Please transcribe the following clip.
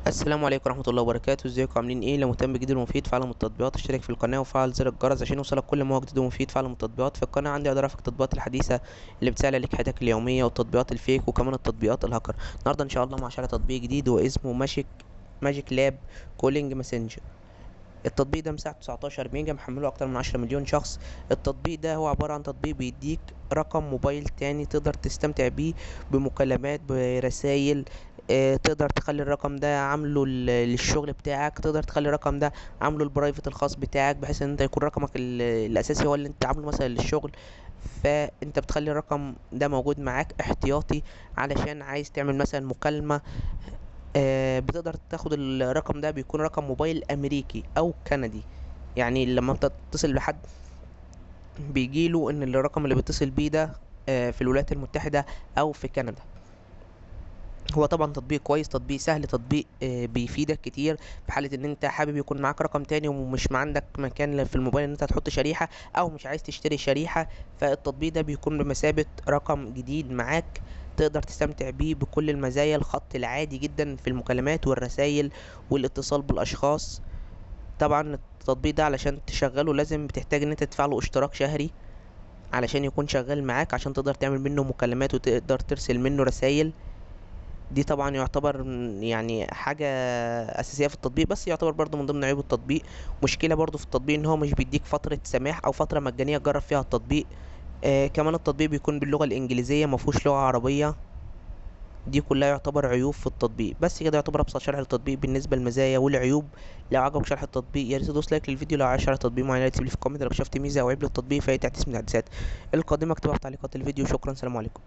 السلام عليكم ورحمة الله وبركاته. ازيكم عاملين ايه؟ لو مهتم بجديد ومفيد في عالم التطبيقات اشترك في القناة وفعل زر الجرس عشان يوصلك كل ما هو جديد ومفيد في عالم التطبيقات. في القناة عندي اقدر ارافق التطبيقات الحديثة اللي بتسهل عليك حياتك اليومية والتطبيقات ال fake وكمان التطبيقات الهاكر. النهاردة ان شاء الله مع شرح تطبيق جديد واسمه Magic Lab Calling Messenger. التطبيق ده مساحته 19 ميجا، محمله اكتر من 10 مليون شخص. التطبيق ده هو عبارة عن تطبيق بيديك رقم موبايل تاني تقدر تستمتع بيه بمكالمات برسايل. تقدر تخلي الرقم ده عامله للشغل بتاعك، تقدر تخلي الرقم ده عامله ال private الخاص بتاعك، بحيث ان انت يكون رقمك الاساسي هو اللي انت عامله مثلا للشغل. فانت بتخلي الرقم ده موجود معاك احتياطي علشان عايز تعمل مثلا مكالمة. بتقدر تاخد الرقم ده، بيكون رقم موبايل امريكي او كندي. يعني لما انت تتصل بحد بيجيله ان الرقم اللي بيتصل بيه ده، في الولايات المتحدة او في كندا. هو طبعا تطبيق كويس، تطبيق سهل، تطبيق بيفيدك كتير في حالة ان انت حابب يكون معاك رقم تاني ومش عندك مكان في الموبايل ان انت تحط شريحة او مش عايز تشتري شريحة. فالتطبيق ده بيكون بمثابة رقم جديد معاك تقدر تستمتع بيه بكل المزايا، الخط العادي جدا في المكالمات والرسائل والاتصال بالاشخاص. طبعا التطبيق ده علشان تشغله لازم بتحتاج ان انت تدفع له اشتراك شهري علشان يكون شغال معاك، عشان تقدر تعمل منه مكالمات وتقدر ترسل منه رسائل. دي طبعا يعتبر حاجة أساسية في التطبيق، بس يعتبر برضو من ضمن عيوب التطبيق. مشكلة برضو في التطبيق إن هو مش بيديك فترة سماح أو فترة مجانية تجرب فيها التطبيق. كمان التطبيق بيكون باللغة الإنجليزية، ما فيهوش لغة عربية. دي كلها يعتبر عيوب في التطبيق. بس كده يعتبر أبسط شرح للتطبيق بالنسبة للمزايا والعيوب. لو عجبك شرح التطبيق يا ريت تدوس like للفيديو. لو عايز شرح تطبيق معين تسيب لي في ال comment. لو شفت ميزة أو عيب للتطبيق فهي تحت اسم التحديثات القادمة اكتبها في تعليقات الفيديو. شكرا، سلام عليكم.